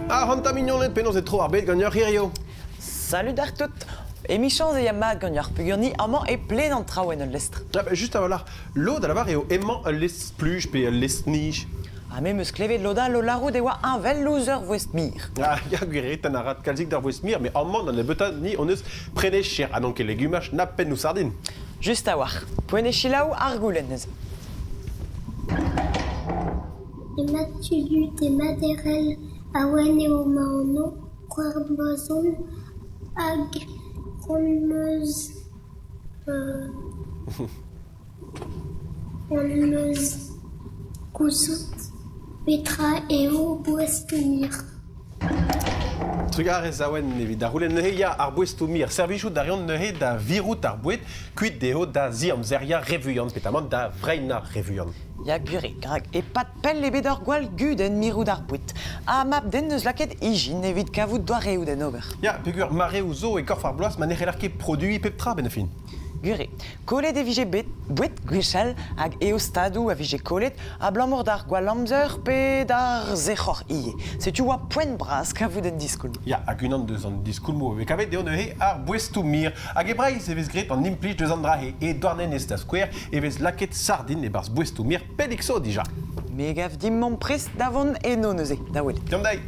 Ac'hanta mignoned, penaos e tro ar bed ganeoc'h hirio? Salut d'ar tout! Emichañs e ya mat ganeoc'h peogwir ni amañ e plen an traoù en ul lestr. Ah bah, just a-walc'h, lod a lavar eo emañ ul lestr-spluj pe ul lestr-nij. Ha me 'm eus klevet lod all o lârout e oa heñvel ouzh ur voest-mir. Ah ya, gwir eo, tenn a ra kalzik d'ar voest-mir, met amañ d'an nebeutañ ni hon eus prenet cher ha n'on ket legumaj na pennoù sardin. Just a-walc'h. Poent eo selaou ar goulenn neuze. Demat Tudu, demat Erell, Awen eo ma anv, c'hwec'h bloaz on hag c'hoant 'm eus c'hoant 'm eus gouzout petra eo boestoù-mir. Trugarez Awen evit ar c'houlenn neuze. Ya, ar boestoù-mir. Servijout a reont neuze da virout ar boued, kuit dezho da ziamzeriañ re vuian, petamant da vreinañ re vuian. Ya, gwir eo, rak e-pad pell eo bet ur gwall gudenn mirout ar boued. Ha mab-den n'eus lakaet ijin evit kavout doareoù d'en ober. Ya, peogwir mareoù zo e korf ar bloaz ma ne c'heller ket produiñ pep tra 'benn ar fin. Gwir eo. Kollet e vije bet boued gwechall hag eostadoù a vije kollet abalamour d'ar gwallamzer pe d'ar sec'hor ivez. Setu oa poent bras kavout un diskoulm. Ya, hag unan deus an diskoulmoù a vez kavet eo neuze ar boestoù-mir. Hag e Breizh e vez graet an implij deus an dra-se. E Douarnenez da skouer e vez lakaet sardin e-barzh boestoù-mir pellik zo dija. Me gav dimp omp prest da vont eno neuze, da welet. Deomp dezhi!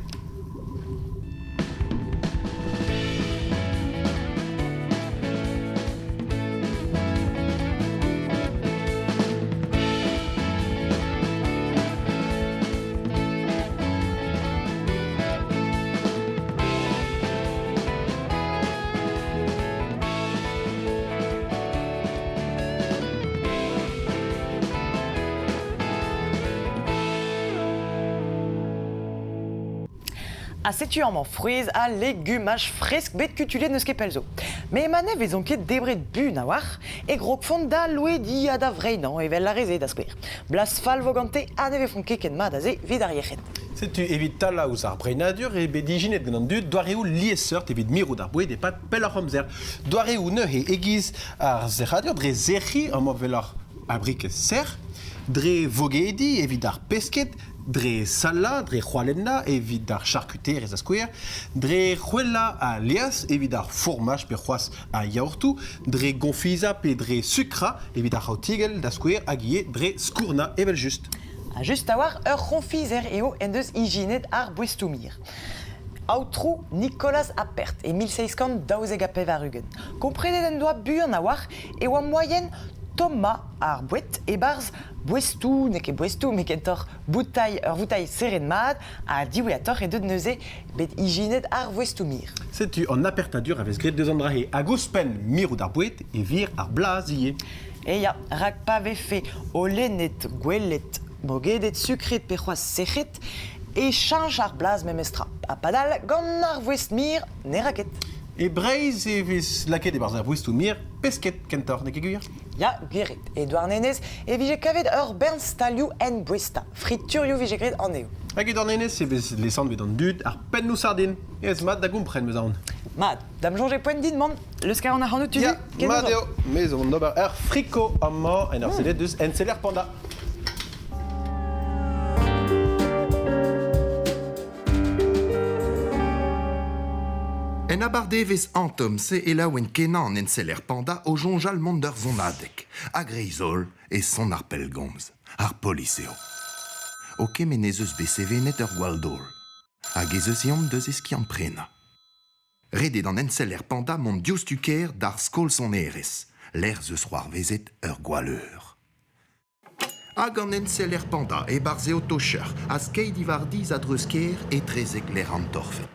Ha setu amañ frouezh ha legumaj fresk bet kutuilhet n'eus ket pell zo. Met ma ne vezont ket debret buan a-walc'h e grogfont da louediñ ha da vreinañ evel ar re-se da skouer. Blaz fall vo gante ha ne vefont ket ken mat aze evit ar yec'hed. Setu evit talañ ouzh ar breinadur eo bet ijinet gant an dud doareoù liesseurt evit mirout ar boued e-pad pelloc'h amzer. Doareoù neuze e-giz ar sec'hadur dre sec'hiñ amañ welloc'h abrikez sec'h, dre vogediñ evit ar pesked, dre sallañ, dre c'hoalennañ evit ar charkuterezh da skouer, dre c'hwellañ al laezh evit ar fourmaj pe c'hoazh ar yaourtoù, dre goñfizañ pe dre sukrañ evit ar c'haotigell da skouer hag ivez dre skournañ evel-just. Ha just a-walc'h, ur c'hoñfizer eo en deus ijinet ar boestoù-mir. Aotrou Nicolas Appert e 1792. Komprenet en doa buan a-walc'h e oa moaien tommañ ar boued e-barzh boestoù, n'eo ket boestoù, met kentoc'h boutailh, ur voutailh serret mat, ha diwezhatoc'h eo deuet neuze bet ijinet ar voestoù-mir. Setu an apertadur a vez graet deus an dra-se. Hag ouzhpenn mirout ar boued e vir ar blaz ivez. E ya, rak pa vefe holenet, gwelet, mogedet, sukret pe c'hoazh sec'het, e cheñch ar blaz memestra. Ha padal, gant ar voest-mir, ne ra ket. E Breizh e vez lakaet e-barzh ar voestoù-mir pesked kentoc'h, n'eo ket gwir? Ya, gwir eo. E Douarnenez e vije kavet ur bern stalioù en-boestañ. Friturioù vije graet anezho. Hag e Douarnenez e vez lesanvet an dud ar pennoù sardin. Ez mat da gompren, 'meus aon. Mat, da'm soñj eo poent din mont. Leuskel an ac'hanout tu Ya, mat eo. Me zo vont d'ober ur friko amañ en ur sellet deus enseller panda. En abardaevezh antom-se e laouen-kenañ an enseller panda o soñjal mont d'ur sonadeg. A-greiz-holl e son ar pellgomz, ar polis eo. O kemenn ez eus bet sevenet ur gwall-daol. Hag ez eus ezhomm deus e skiant-prenañ. Ret eo d'an enseller panda mont diouzhtu-kaer d'ar skol-sonerezh, lec'h 'z eus c'hoarvezet ur gwalleur. Hag an enseller panda e-barzh e otocher a skeiñ diwar dizh a-dreuz-kêr etrezek lec'h an torfed.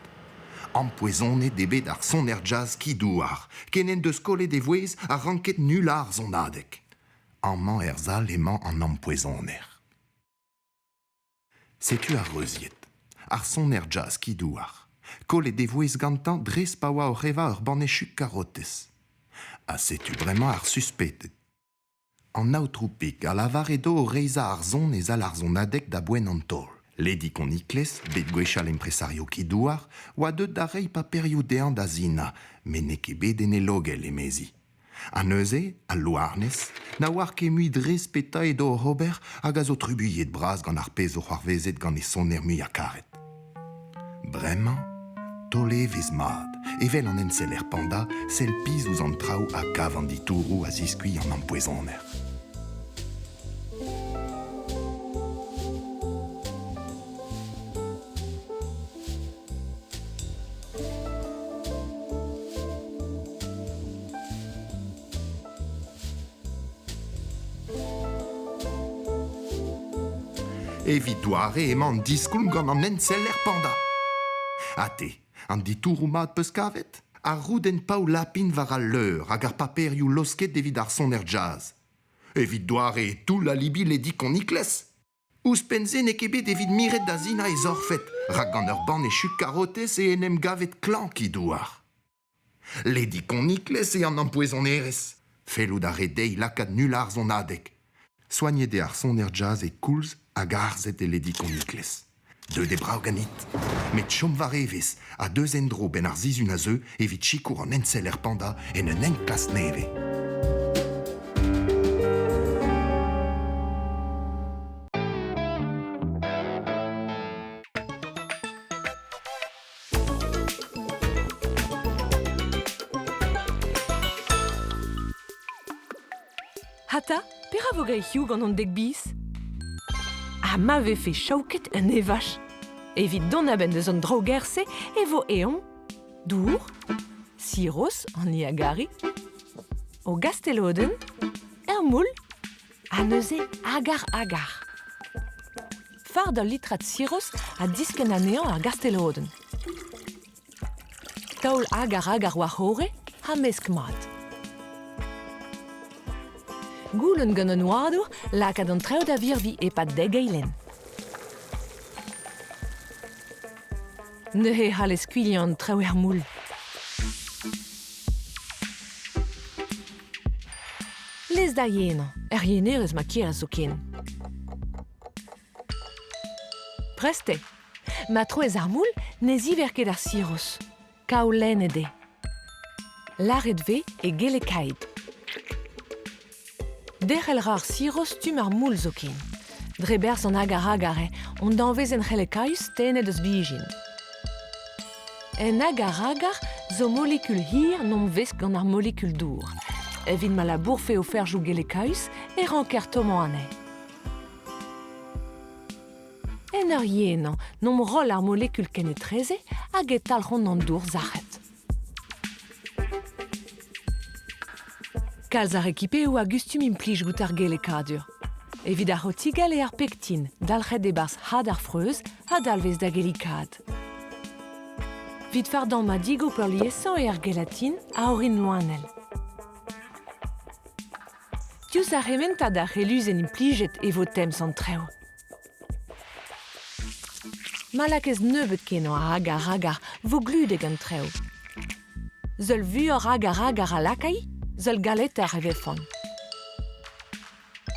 Ampoezonet eo bet ar soner jazz ki-douar, ken en deus kollet e vouezh ha ranket nullañ ar sonadeg. Amañ er sal emañ an ampoezoner. Setu ar reuzied, ar soner jazz ki-douar, kollet e vouezh gantañ dres pa oa oc'h evañ ur banne chug karotez. Ha setu bremañ ar suspeted. An aotrou Pig a lavar edo o reizhañ ar son e sal ar sonadeg da boent an taol. Lady Konikles, bet gwechall impresario ki-douar, oa deuet da reiñ paperioù dezhañ da sinañ, met n'eo ket bet en e logell, emezi. Ha neuze, al louarnez, na oar ket mui dres petra edo oc'h ober hag a zo trubuilhet bras gant ar pezh zo c'hoarvezet gant e soner muiañ-karet. Bremañ, taol evezh mat, evel an enseller panda, sell pizh ouzh an traoù ha kav an ditouroù a ziskuilh an ampoezoner. Evit doare emañ an diskoulm gant an enseller panda. Ha te, an ditouroù mat 'peus kavet? Ar roudenn pav-lapin war al leur hag ar paperioù losket evit ar soner jazz. Evit doare e toull alibi Lady Konikles. Ouzhpenn-se n'eo ket bet evit miret da sinañ e zorfed, rak gant ur banne chug-karotez e en em gavet klañv ki-douar. Lady Konikles eo an ampoezonerez. Fellout a rae dezhi lakaat nullañ ar sonadeg. Soagnet eo ar soner jazz e koulz hag harzet eo Lady Konikles. Deuet eo brav ganit. Met chom war evezh ha deus en-dro 'benn ar sizhun a zeu evit sikour an enseller panda en un enklask nevez. Hata, pera vo graet hiziv gant an dek biz? Ha ma vefe chaoket un evaj? Evit dont a-benn deus an draoù-ger-se e vo eomp dour, siros an Niagari, o gastelodenn, ur moull, ha neuze agar-agar. Fard ul litrad siros ha diskenn anezhañ ar gastelodenn. Taol agar-agar war-c'horre ha mesk mat. Goulenn gant an oadour lakaat an traoù da virviñ e-pad dek eilenn. Neuze e c'hallez skuilhañ an traoù er moull. Lez da yenañ, er yenerez ma kerez zoken. Prest eo. Ma troez ar moull ne ziver ket ar siros. Kaolennet eo. Lâret 'vez e gelekaet. Derc'hel 'ra ar siros stumm ar moull zoken. Dre berzh an agar-agar eo hon danvezenn c'hellekaus tennet eus bijin. En agar-agar zo molekul hir n'omp vesk gant ar molekul dour. Evit ma labourfe o ferzhioù gelekaus e ranker tommañ anezhe. En ur yenañ n'omp roll ar molekul kenetreze hag e talc'hont an dour sac'het. Kalz a rekipeoù a gustum implijout ar gelekadur. Evit ar c'hotigell eo ar pektin, dalc'het e-barzh had ar freuz ha dalvez da gelikaat. Evit fardañ madigoù peurliesañ eo ar gelatin a orin loenel. Diouzh ar c'hementad a c'helluzenn implijet e vo temz an traoù. Ma lakaez nebeut-kenañ a agar-agar 'vo gludek an traoù. Seul vuioc'h agar-agar a lakai, seul galetoc'h e vefont.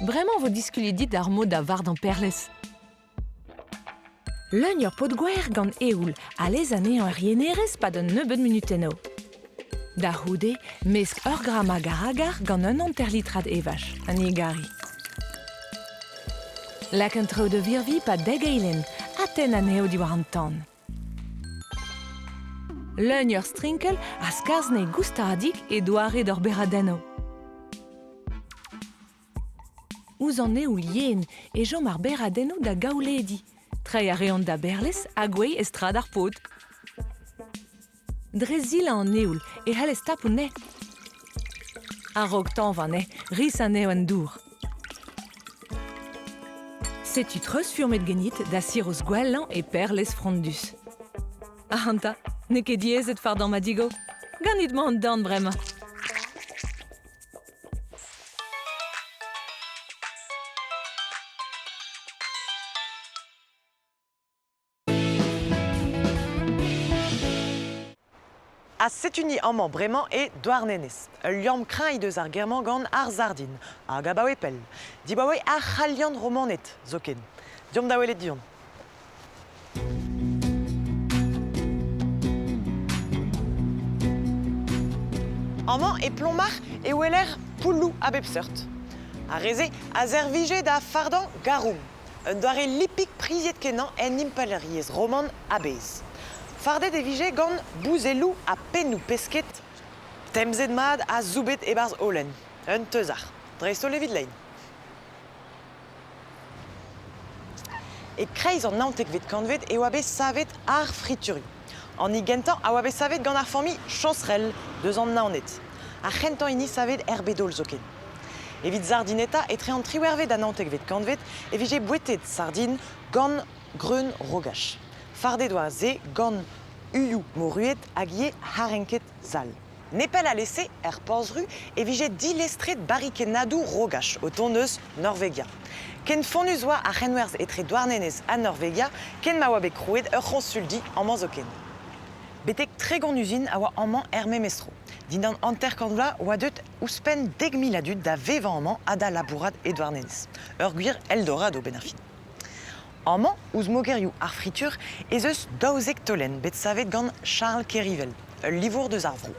Bremañ 'vo diskuliet dit ar mod da vardañ perlez. Leugn ur pod-gwer gant eoul ha lez anezhañ er yenerez 'pad un nebeud munutennoù. Da c'houde, mesk ur gramm agar-agar gant un hanter litrad evaj, an egari. Lak an traoù da virviñ 'pad dek eilenn ha tenn anezho diwar an tan. Leugn ur strinkell ha skarzh anezhe goustadik e doare d'ur beradennoù. Ouzh an eoul yen e chom ar berradennoù da gaoulediñ. Treiñ a reont da berlez ha gwez e strad ar pod. Dre zilañ an eoul e c'hallez tapout anezhe. A-raok tañva anezhe, ris anezho en dour. Setu treuzfurmet ganit da siros gwellañ e perlez frondus. Ac'hanta, n'eo ket diaezet fardañ madigoù. Ganit 'mañ an dorn bremañ. Ha setu-ni amañ bremañ e Douarnenez. Ul liamm kreñv he deus ar gêr-mañ gant ar sardin, hag abaoe pell. Dibaoe ar C'halian Romaned zoken. Deomp da welet du-hont. Amañ e Plomarc'h e weler poulloù a bep seurt. Ar re-se a servije da fardañ garum, un doare lipig priziet-kenañ en impalaeriezh roman a-bezh. Fardet e vije gant bouzelloù ha pennoù pesked temzet mat ha soubet e-barzh holen. Un teuzar, dreist-holl evit lein. E-kreiz an naontekvet kantved e oa bet savet ar friturioù. An hini gentañ a oa bet savet gant ar familh Chancerelle deus an Naoned. Ar c'hentañ hini savet er bed-holl zoken. Evit sardineta etre an triwec'hvet ha naontekvet kantved e vije bouetet sardin gant greun rogach. Fardet oa se gant uioù moruet hag ivez harenket sall. Nepell alese, er Porzh-Ru, e vije dilestret barrikennadoù rogach o tont eus Norvegia. Ken fonnus oa ar c'henwerzh etre Douarnenez ha Norvegia ken ma oa bet krouet ur c'hoñsuldi amañ zoken. Betek 30 uzin a oa amañ er memes tro. Dindan 50 vloaz oa deuet ouzhpenn 10,000 a dud da vevañ amañ ha da labourat e Douarnenez. Ur gwir Eldorado 'benn ar fin. Amañ, ouzh mogerioù ar fritur, ez eus 12 taolenn bet savet gant Charles Kerivel, ul livour deus ar vro.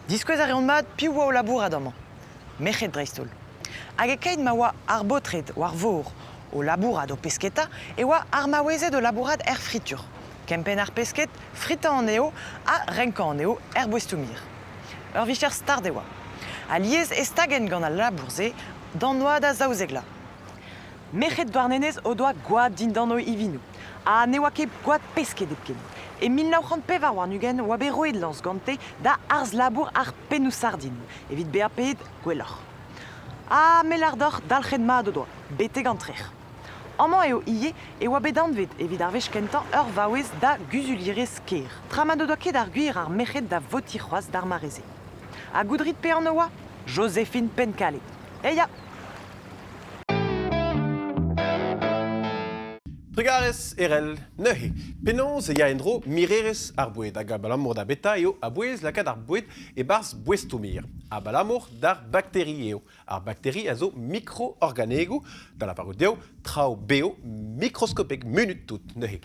Diskouez a reont mat piv oa o labourat amañ. Merc'hed dreist-holl. Hag e-keit ma oa ar baotred war vor o labourat o pesketa e oa ar maouezed o labourat er fritur. Kempenn ar pesked, fritañ anezho ha renkañ anezho er boestoù-mir. Ur vicher start e oa. Alies e stagent gant al labour-se d'an oad a zaouzek vloaz. Merc'hed Douarnenez o doa gwad dindan o ivinoù. Ha ne oa ket gwad pesked hepken. E 1924 oa bet roet lañs gante da harz-labour ar pennoù-sardin evit bezañ paeet gwelloc'h. Ha me lâr deoc'h dalc'het mat o doa, betek an trec'h. Amañ eo ivez e oa bet anvet evit ar wech kentañ ur vaouez da guzulierez kêr, tra ma n'o doa ket ar gwir ar merc'hed da votiñ c'hoazh d'ar mare-se. Ha goût 'rit pe anv oa? Joséphine Penkalet. Eh ya! Trugarez, Erell. Neuze, penaos e ya en-dro mirerezh ar boued hag abalamour da beta eo a-bouez lakaat ar boued e-barzh boestoù-mir? Abalamour d'ar bakteri eo. Ar bakteri a zo mikroorganegoù, da lavarout eo traoù bev mikroskopek munut tout neuze.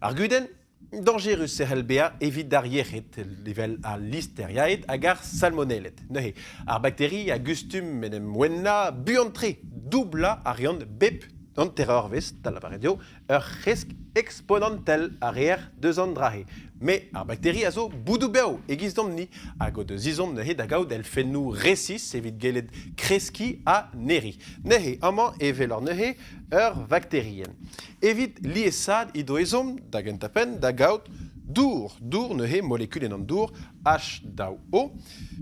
Ar gudenn dañjerus e c'hell bezañ evit ar yec'hed, evel al listeriaed hag ar salmonelled. Neuze, ar bakteri a gustum en em wennañ buan-tre, doublañ a reont bep hanter-eurvezh, da lavaret eo ur c'hresk eksponantel a reer deus an dra-se. Met ar bakteri a zo boudoù bev e-giz-domp-ni hag o deus ezhomm neuze da gaout elfennoù resis evit gellet kreskiñ ha neriñ. Neuze, amañ e weler neuze ur vakterienn. Evit liesaat he do ezhomm, da gentañ-penn, da gaout dour. Dour neuze, molekulenn an dour, H2O.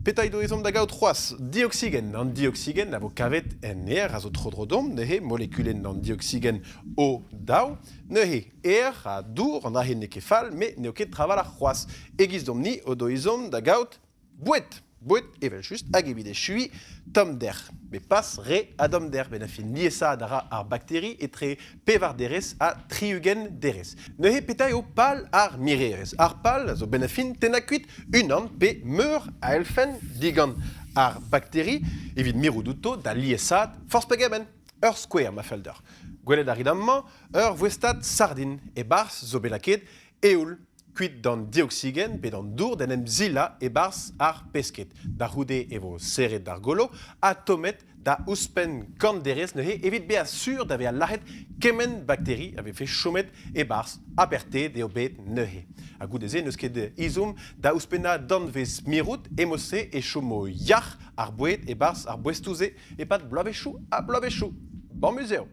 Petra he do ezhomm da gaout c'hoazh? Dioksigen. An dioksigen a vo kavet en aer a zo tro-dro deomp, neuze molekulenn an dioksigen O2. Neuze, aer ha dour, an dra-se n'eo ket fall, met n'eo ket trawalc'h c'hoazh. E-giz deomp-ni o do ezhomm da gaout boued. Boued, evel-just, hag evit echuiñ, tommder. Met pas re a dommder, benn ar fin liesaat a ra ar bakteri etre pevar derez ha 60 derez. Neuze petra eo pal ar mirerezh? Ar pal a zo benn ar fin tennañ kuit unan pe meur a elfenn digant ar bakteri evit mirout outo da liesaat forzh pegement. Ur skouer, ma fell deoc'h. Gwelet a rit amañ ur voestad sardin. E-barzh zo bet lakaet eoul kuit d'an dioksigen pe d'an dour d'en em silañ e-barzh ar pesked. Da c'houde e vo serret ar golo ha tommet da ouzhpenn kant derez neuze evit bezañ sur da vezañ lazhet kement bakteri a vefe chomet e-barzh aperteet eo bet neuze. Ha goude-se n'eus ket ezhomm da ouzhpennañ danvez mirout e-mod-se e chomo yac'h ar boued e-barzh ar boestoù-se e-pad bloavezhioù ha bloavezhioù. Bamus eo!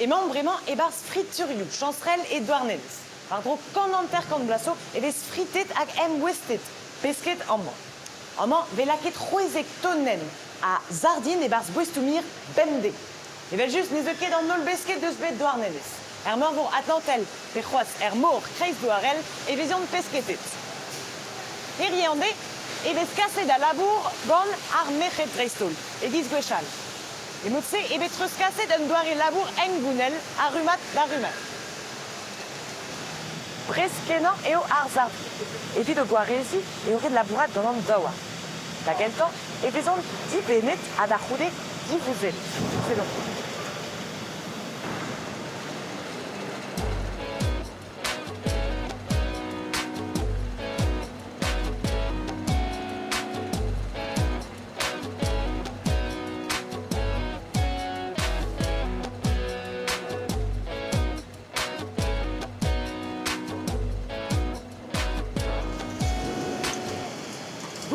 Emaomp bremañ e-barzh friturioù Chañserel e Douarnenez. War-dro 150 vloaz zo e vez fritet hag emgouestlet pesked amañ. Amañ 'vez lakaet 16 tonenn a sardin e-barzh boestoù-mir bemdez. Evel-just ne zeu ket an holl besked deus bet Douarnenez. Er meurvor Atlantel pe c'hoazh er mor kreizdouarel e vezont pesketet. Hirie an deiz e vez kaset al labour gant ar merc'hed dreist-holl, e-giz gwechall. E mod-se eo bet treuzkaset un doare labour hengounel a rummad da rummad. Bresk-kenañ eo ar sardin. Evit o gwareziñ eo ret labourat gant an daouarn. Da gentañ e vezont dibennet ha da c'houde divouzellet. Selomp.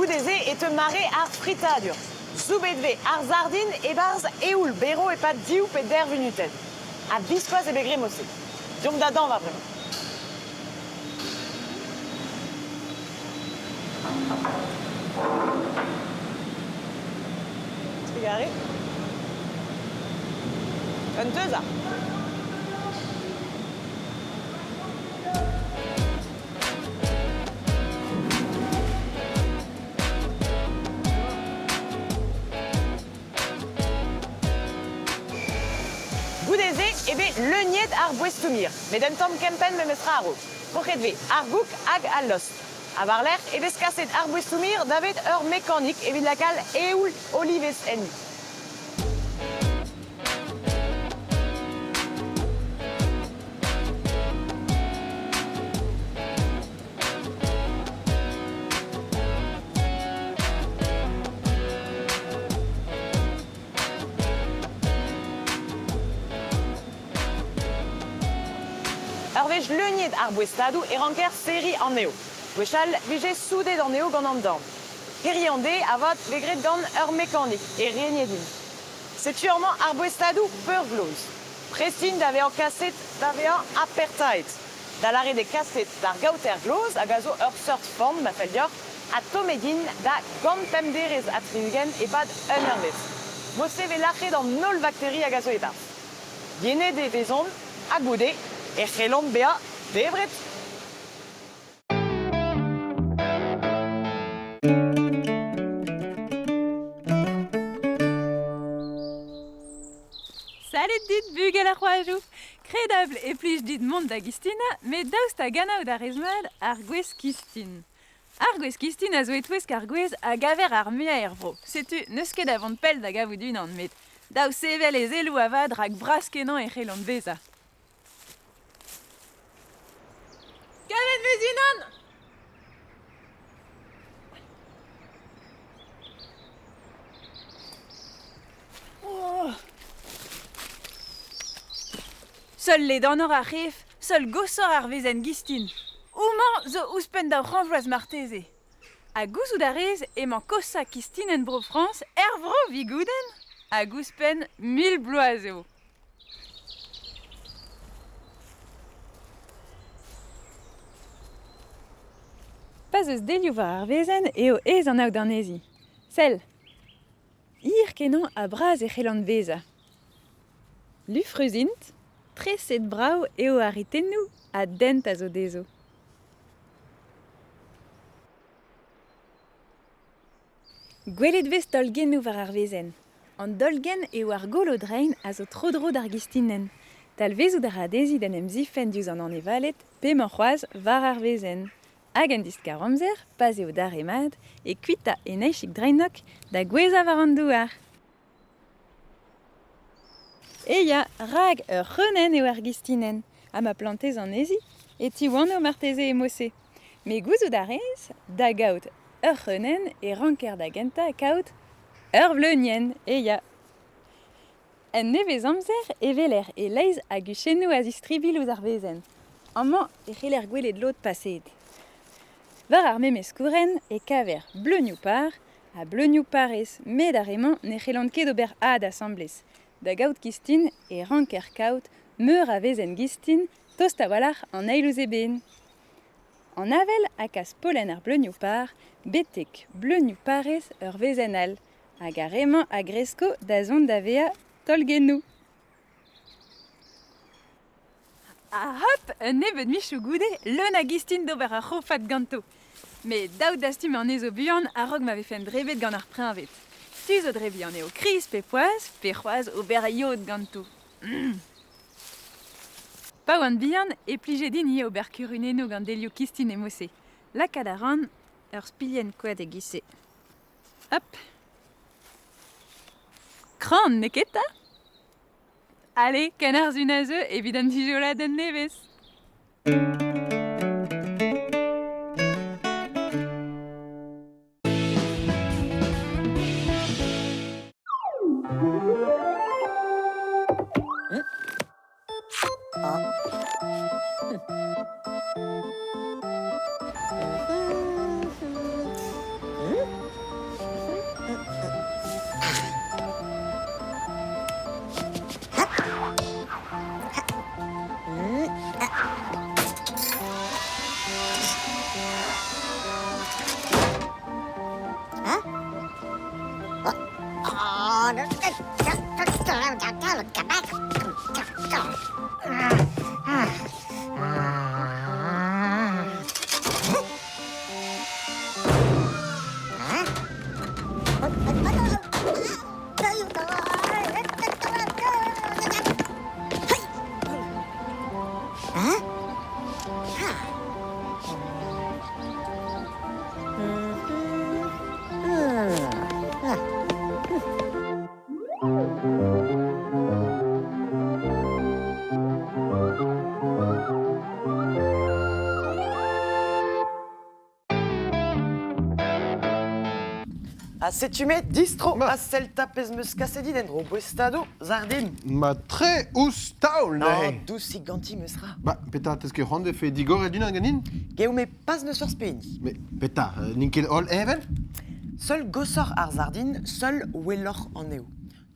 Goude-se e teu mare ar fritadur. Soubet 'vez ar sardin e-barzh eoul berv e-pad div pe deir vunutenn. Ha biskoazh eo bet graet mod-se. Deomp da dañva bremañ. Trugarez. Un teuzar. Goude-se e vez leuniet ar boestoù-mir, met un tamm kempenn memestra a-raok. Troc'het 'vez ar gouk hag al lost. Ha war-lerc'h e vez kaset ar boestoù-mir davet ur mekanik evit lakaat eoul olivez enni. Ur wech leuniet ar boestadoù e ranker serriñ anezho. Gwechall 'vije soudet anezho gant an dorn. Hiziv an deiz avat 'vez graet gant ur mekanik, ereniet int. Setu amañ ar boestadoù peurgloz. Prest int da vezañ kaset da vezañ apertaet. Da lâret eo kaset d'ar gaoter gloz hag a zo ur seurt forn ma fell deoc'h ha tommet int da gant pemp derez ha 60 e-pad un eurvezh. Mod-se 'vez lac'het an holl vakteri hag a zo e-barzh. Yenet e vezont ha goude e c'hellont bezañ debret. Salud dit, bugel ar c'hoajoù! Kredabl e plij dit mont da gistina, met daoust hag anaout a rez mat ar gwez kistin? Ar gwez kistin a zo e-touesk ar gwez a gaver ar muiañ er vro. Setu n'eus ket da vont pell da gavout unan, met dav sevel e selloù avat rak bras-kenañ e c'hellont bezañ. Kavet 'vez unan! Oh Seul ledanoc'h ar c'hef, seul goshoc'h ar wezenn gistin. Homañ zo ouzhpenn 200 vloaz marteze. Ha gouzout a rez emañ kosañ kistinenn Bro-Frañs er vro Vigoudenn? Hag ouzhpenn 1000 bloaz eo. Pa'z eus delioù war ar wezenn eo aes anaout anezhi. Sell! Hir-kenañ ha bras e c'hellan bezañ. Lufrus int, treset brav eo ar ritennoù ha dent a zo dezho. Gwelet 'vez dolgennoù war ar wezenn. An dolgenn eo ar golo-drein a zo tro-dro d'ar gistinenn. Talvezout a ra dezhi d'en em zifenn diouzh an anevaled p'emañ c'hoazh war ar wezenn. Hag en diskar-amzer, pa'z eo dare-mat, e kuita e neizhig dreinok da gouezhañ war an douar. E ya, rak ur c'hreunenn eo ar gistinenn, ha ma plantez anezhi e tiwano marteze e mod-se. Met gouzout a rez, da gaout ur c'hreunenn e ranker da gentañ kaout ur vleunienn, e ya. En nevezamzer e weler e-leizh a guchennoù a-zistribilh ouzh ar wezenn. Amañ e c'heller gwelet lod paseet. War ar memes kourenn e kaver bleunioù par ha bleunioù parez met ar re-mañ ne c'hellont ket ober ad asambles. Da gaout kistin e ranker kaout meur a wezenn gistin tost a-walc'h an eil ouzh eben. An avel a kas pollen ar bleunioù par betek bleunioù parez ur wezenn all hag ar re-mañ a gresko da zont da vezañ tolgennoù. Ha hop, un nebeud michoù goude, leun a gistin d'ober ur c'hofad ganto. Met dav dastum anezho buan a-raok ma vefent drebet gant ar preñved. Tu zo drebiñ anezho kriz pe poazh, pe c'hoazh ober yod ganto. Pa oan bihan e plije din ivez ober kurunennoù gant delioù kistin e mod-se. Lakaat a ran ur spilhenn koad e-giz-se. Hop. Kran, n'eo ket 'ta? Ale, ken ar sun a zeu evit an dijoladenn nevez. Ha setu me distro Ma. a sell tapez meus kaset dit en-dro boestado sardin. Ma tre ouzh taol No, neuze. dousik ganti meus ra. Ba, petra, teus ket c'hoant vefe digoret unan ganin? Geo me pas neus forzh pehini. Mais petra, n'int ket holl heñvel? Seul gosoc'h ar sardin, seul welloc'h an eo.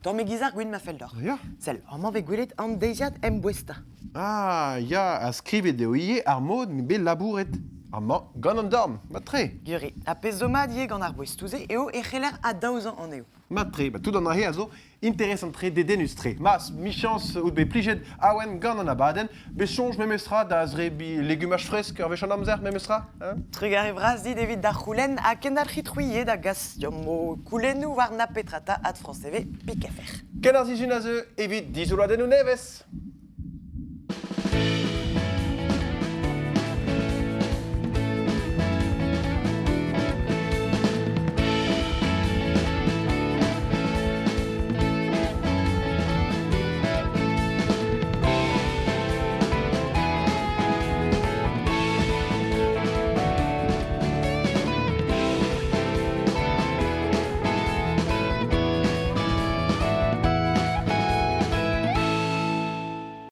Tamm e giz ar gwin ma fell deoc'h. Ya. Sell, amañ vez gwelet an deiziad em boesta. Ah, ya, ha skrivet eo ivez ar mod m'eo bet labouret. Amañ, gant an dorn, mat-tre. Gwir eo. Ha pezh zo mat ivez gant ar boestoù-se eo e c'heller adaozañ anezho. Mat-tre, ba, tout an dra-se a zo interesant-tre, dedennus-tre. Mas, michañs out bet plijet awen gant an abadenn, bet soñj memestra da zrebiñ legumaj fresk ur wech an amzer memestra, hein? Trugarez vras dit evit da c'houlenn ha kendalc'hit c'hwi ivez da gas deomp ho koulennoù war na petra 'ta at France TV pik fr. Ken ar sizhun a zeu evit dizoloadennoù nevez!